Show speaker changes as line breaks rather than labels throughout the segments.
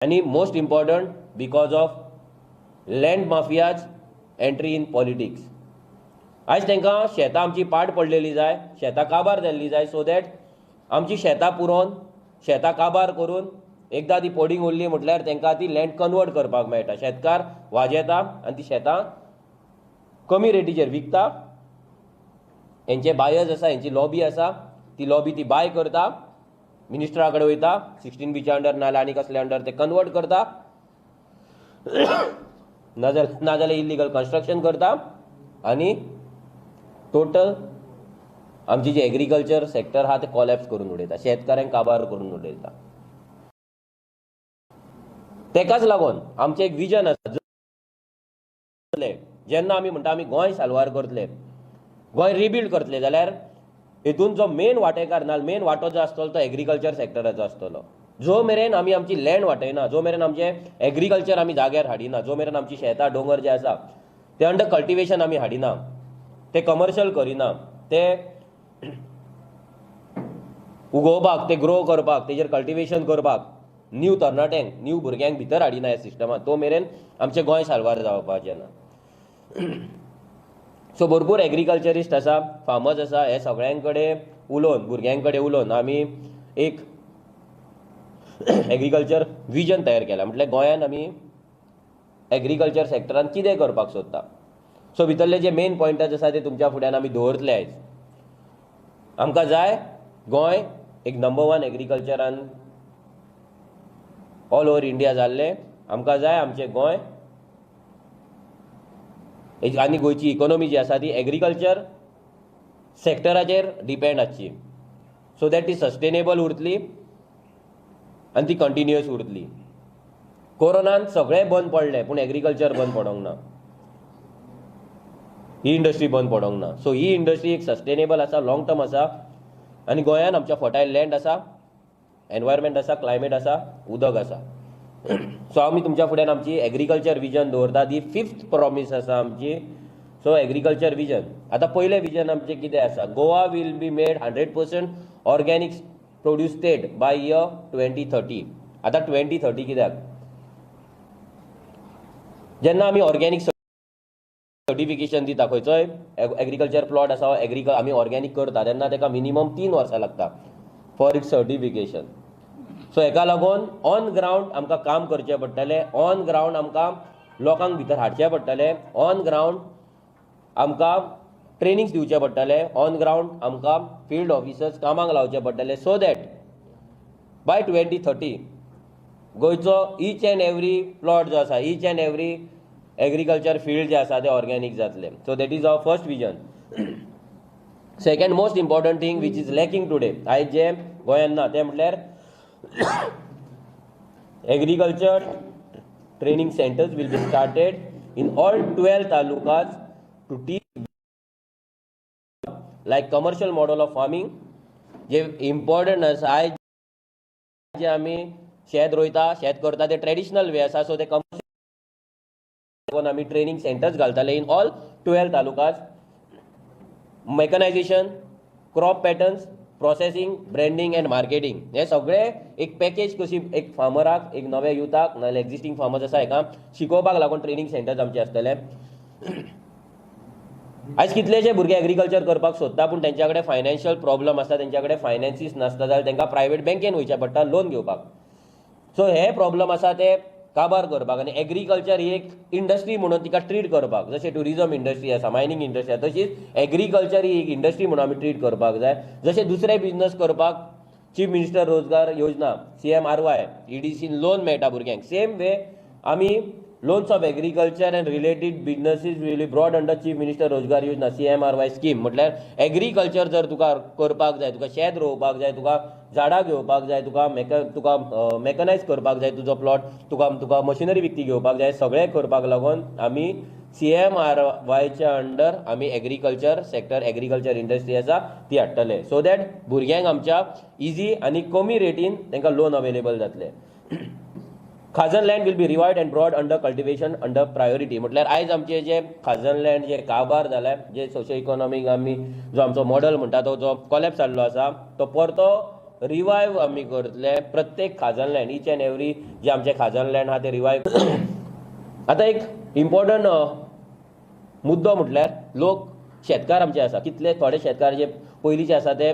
आनी most important because of land mafias entry in politics. आयज तांकां शेतां आमची पाड पडलेली जाय, शेतां काबार जाल्ली जाय, सो that आमची शेतां पुरोवन शेतां काबार करून एकदां ती पडींग उरली म्हटल्यार तांकां ती लँड कन्वर्ट करपाक मेळटा. शेतकार वाजेता आनी ती शेतां कमी रेटीचेर विकता. हेंचे बायर्स आसा, हेंची लॉबी आसा, ती लॉबी ती बाय करता, मिनिस्टरा कडेन वयता, 16 बीच्या अंडर नाजाल्यार आनी कसले अंडर ते कन्वर्ट करता, नाजाल्यार इल्लीगल कन्स्ट्रक्शन करता आनी टोटल आमची जी एग्रीकल्चर सेक्टर आहा ते कॉलॅप्स करून उडयता, शेतकाऱ्यांक काबार करून उडयता. तेकाच लागून आमचें एक विजन आसा. जेन्ना आमी म्हणटा आमी गोंय साल्वार करतले, गोंय रिबिल्ड करतले, जाल्यार हेतून जो मेन वांटेकार ना मेन वांटो जो आसतलो तो एग्रीकल्चर सेक्टराचो आसतलो. जो मेरेन आमी आमची लँड वाटयना, जो मेरेन आमचें एग्रीकल्चर आमी जाग्यार हाडिना, जो मेरेन आमची शेतां दोंगर जे आसा ते अंडर कल्टिवेशन आमी हाडिना, ते कमर्शियल करिना, ते उगोवपाक, ते ग्रो करपाक, तेजेर कल्टिवेशन करपाक न्यू तरणाट्यांक, न्यू भुरग्यांक भितर हाडिना ह्या सिस्टमांत, तो मेरेन आमचें गोंय साल्वार जावपाचें ना. सो भरपूर एग्रीकल्चरिस्ट आसा, फार्मर्स आसा, हे सगळ्यां कडेन उलोवन, भुरग्यां कडेन उलोवन आमी एक एग्रीकल्चर विजन तयार केलां. म्हटल्यार गोंयान आमी एग्रीकल्चर सेक्टरान कितें करपाक सोदता. सो भितरले जे मेन पॉयंटर्स आसा ते तुमच्या फुड्यान आमी दवरतले आयज. आमकां जाय गोंय एक नंबर 1 एग्रीकल्चरान ऑल ओवर इंडिया जाल्लें. आमकां जाय आमचें गोंय आनी गोंयची इकोनॉमी जी आसा ती एग्रीकल्चर सेक्टराचेर डिपेंड आसची, सो that ती सस्टेनेबल उरतली आनी ती कंटिन्युअस उरतली. कोरोनान सगळें बंद पडलें पूण एग्रीकल्चर बंद पडोंक ना, ही इंडस्ट्री बंद पडोंक ना. सो ही इंडस्ट्री एक सस्टेनेबल आसा, लॉंग टर्म आसा आनी गोंयान आमच्या फर्टायल लँड आसा, एनवायरमेंट आसा, क्लायमेट आसा, उदक आसा. सो आमी तुमच्या फुड्यान आमची एग्रीकल्चर विजन दवरता. दी 5th promise आसा आमची. So agriculture vision. आतां पयलें विजन आमचें कितें आसा? Goa will be made 100% organic produce state by year 2030. आतां 2030 कित्याक? जेन्ना आमी ऑर्गेनीक सर्टिफिकेशन दिता, खंयचोय एग्रीकल्चर प्लॉट आसा आमी ऑर्गेनीक करता तेन्ना ताका मिनिमम 3 वर्सां लागता फॉर it's certification. सो हेका लागून ऑन ग्रावंड आमकां काम करचें पडटलें, ऑन ग्रावंड आमकां लोकांक भितर हाडचें पडटलें, ऑन ग्रावंड आमकां ट्रेनिंग्स दिवचें पडटलें, ऑन ग्रावंड आमकां फिल्ड ऑफिसर्स कामाक लावचे पडटले, सो that by 2030 गोंयचो इच एंड एवरी प्लॉट जो आसा, each and every agriculture field जे आसा ते ऑर्गेनीक जातले. So that is our first vision. Second most important thing which is lacking today, आयज जे गोंयांत ना तें म्हटल्यार agriculture training centers will be started in all 12 talukas to teach like commercial model of farming. J important आसा, आयज जे आमी शेत रोयता, शेत करता ते ट्रेडिशनल वे आसा. सो ते कमर्शियल आमी ट्रेनिंग सेंटर्स घालतले in all 12 talukas. Mechanization, crop patterns, processing, branding and marketing, हे सगळे एक पॅकेज कशी एक फार्मराक, एक नव्या युथाक नाजाल्यार एग्जिस्टींग फार्मर्स आसा हेका शिकोवपाक लागून ट्रेनिंग सेंटर्स आमचे आसतले. आयज कितलेशे भुरगे एग्रीकल्चर करपाक सोदता पूण तेंच्या कडेन फायनान्शियल प्रॉब्लम आसता, तेंच्या कडेन फायनान्सीस नासता, जाल्यार तांकां प्रायवेट बँकेन वयचें पडटा लोन घेवपाक. सो हे प्रॉब्लम आसा ते काबार करपाक आनी एग्रीकल्चर ही एक इंडस्ट्री म्हणून तिका ट्रीट करपाक, जशें ट्युरिजम इंडस्ट्री आसा, मायनींग इंडस्ट्री आसा, तशीच एग्रीकल्चर ही एक इंडस्ट्री म्हणून आमी ट्रीट करपाक जाय. जशें दुसरे बिजनस करपाक चीफ मिनिस्टर रोजगार योजना, CMRY, EDCन लोन मेळटा भुरग्यांक, सेम वे आमी loans of agriculture and related businesses will be brought under Chief Minister Rozgar Yojana, CMRY scheme. म्हटल्यार एग्रीकल्चर जर तुका करपाक जाय, तुका शेत रोवपाक जाय, तुका झाडां घेवपाक जाय, तुका मॅकनायज करपाक जाय तुजो प्लॉट, तुका मशिनरी विकती घेवपाक जाय, सगळें करपाक लागून आमी CMRYच्या अंडर आमी एग्रीकल्चर सेक्टर, एग्रीकल्चर इंडस्ट्री आसा ती हाडटले, सो that भुरग्यांक आमच्या इजी आनी कमी रेटीन तांकां लोन अवेलेबल जातलें. Khazan land will be revived and brought under cultivation under priority. म्हटल्यार आयज आमचे जे खाजन लँड जे काबार जाल्या, जे सोशो इकॉनॉमीक आमी जो आमचो मॉडल म्हणटा तो जो कॉलॅप्स जाल्लो आसा, तो परतो रिवायव आमी करतले. प्रत्येक खाजन लँड, इच एंड एवरी जे आमचे खाजन लँड आहा ते रिवायव. आतां एक इम्पॉर्टंट मुद्दो म्हटल्यार लोक शेतकार आमचे आसा, कितले थोडे शेतकार जे पयलींचे आसा ते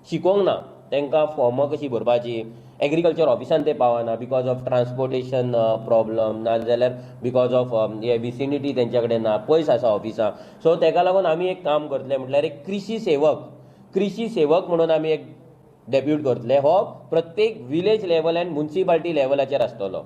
शिकोंक ना, तांकां फॉर्मां कशीं भरपाची, एग्रीकल्चर ऑफिसान ते पावना because of transportation problem, नाजाल्यार because of हे विसिनिटी तेंच्या कडेन ना, पयस आसा ऑफिसां. सो तेका लागून आमी एक काम करतले म्हटल्यार एक कृशी सेवक म्हणून आमी एक डेप्यूट करतले. हो प्रत्येक विलेज लेवल आनी मुन्सिपाल्टी लेवलाचेर आसतलो.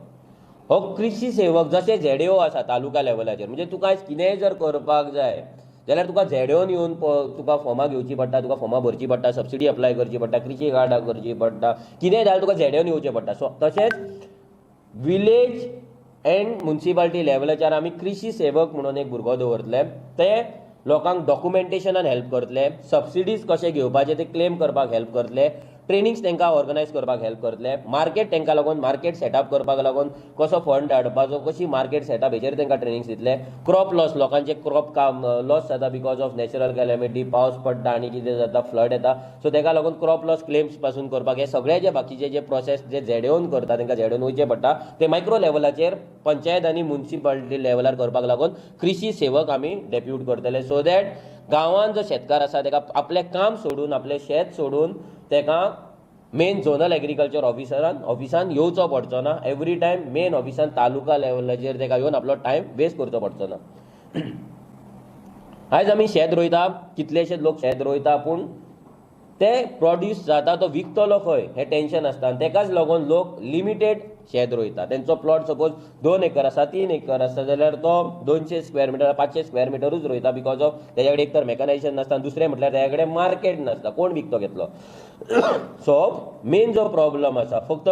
हो कृशी सेवक जशें झेडएओ आसा तालुका लेवलाचेर, म्हणजे तुका आयज कितेंय जर करपाक जाय जाल्यार तुका झेडएओन येवन तुका फॉर्मां घेवची पडटा, तुका फॉर्मां भरची पडटा, सबसिडी अप्लाय करची पडटा, कृशी कार्डां करची पडटा, कितेंय जाल्यार तुका झेडएओन येवचें पडटा. सो तशेंच विलेज एंड मुन्सिपाल्टी लेवलाचेर आमी कृशी सेवक म्हणून एक भुरगो दवरतले. ते लोकांक डॉक्युमेंटेशनान हेल्प करतले, सबसिडीज कशे घेवपाचे ते क्लेम करपाक हेल्प करतले, ट्रेनिंग्स तांकां ऑर्गनायज करपाक हेल्प करतले, मार्केट तांकां लागून मार्केट सेटअप करपाक लागून कसो फंड हाडपाचो, कशी मार्केट सेटअप हेचेर तांकां ट्रेनिंग्स दितले. क्रॉप लॉस, लोकांचे क्रॉप काम लॉस जाता because of natural calamity, पावस पडटा आनी कितें जाता, फ्लड येता, सो ताका लागून क्रॉप लॉस क्लेम्स पासून करपाक हे सगळे जे बाकीचे जे प्रोसेस जे झेडएओन करता, तांकां झेडएओन वयचें पडटा, ते मायक्रो लेवलाचेर पंचायत आनी मुन्सिपालिटी लेवलार करपाक लागून कृशी सेवक आमी डेप्यूट करतले, सो that गांवांत जो शेतकार आसा ताका आपलें काम सोडून, आपलें शेत सोडून ताका मेन झोनल एग्रीकल्चर ऑफिसरान ऑफिसान येवचो पडचो ना. एवरी टायम मेन ऑफिसान तालुका लेवलाचेर ताका येवन आपलो टायम वेस्ट करचो पडचो ना. आयज आमी शेत रोयता, कितलेशेच लोक शेत रोयता, पूण ते प्रोड्यूस जाता तो विकतलो खंय हें टेंशन आसता आनी तेकाच लागून लोक लिमिटेड शेत रोयता. तेंचो प्लॉट सपोज 2 एकर आसा, 3 एकर आसा जाल्यार तो 200 स्क्वेअर मिटर, 500 स्क्वेअर मिटरूच रोयता, because of तेज्या कडेन एक तर मॅकनायझेशन नासता आनी दुसरें म्हटल्यार तेज्या कडेन मार्केट नासता, कोण विकतो घेतलो. सो मेन जो प्रॉब्लम आसा फक्त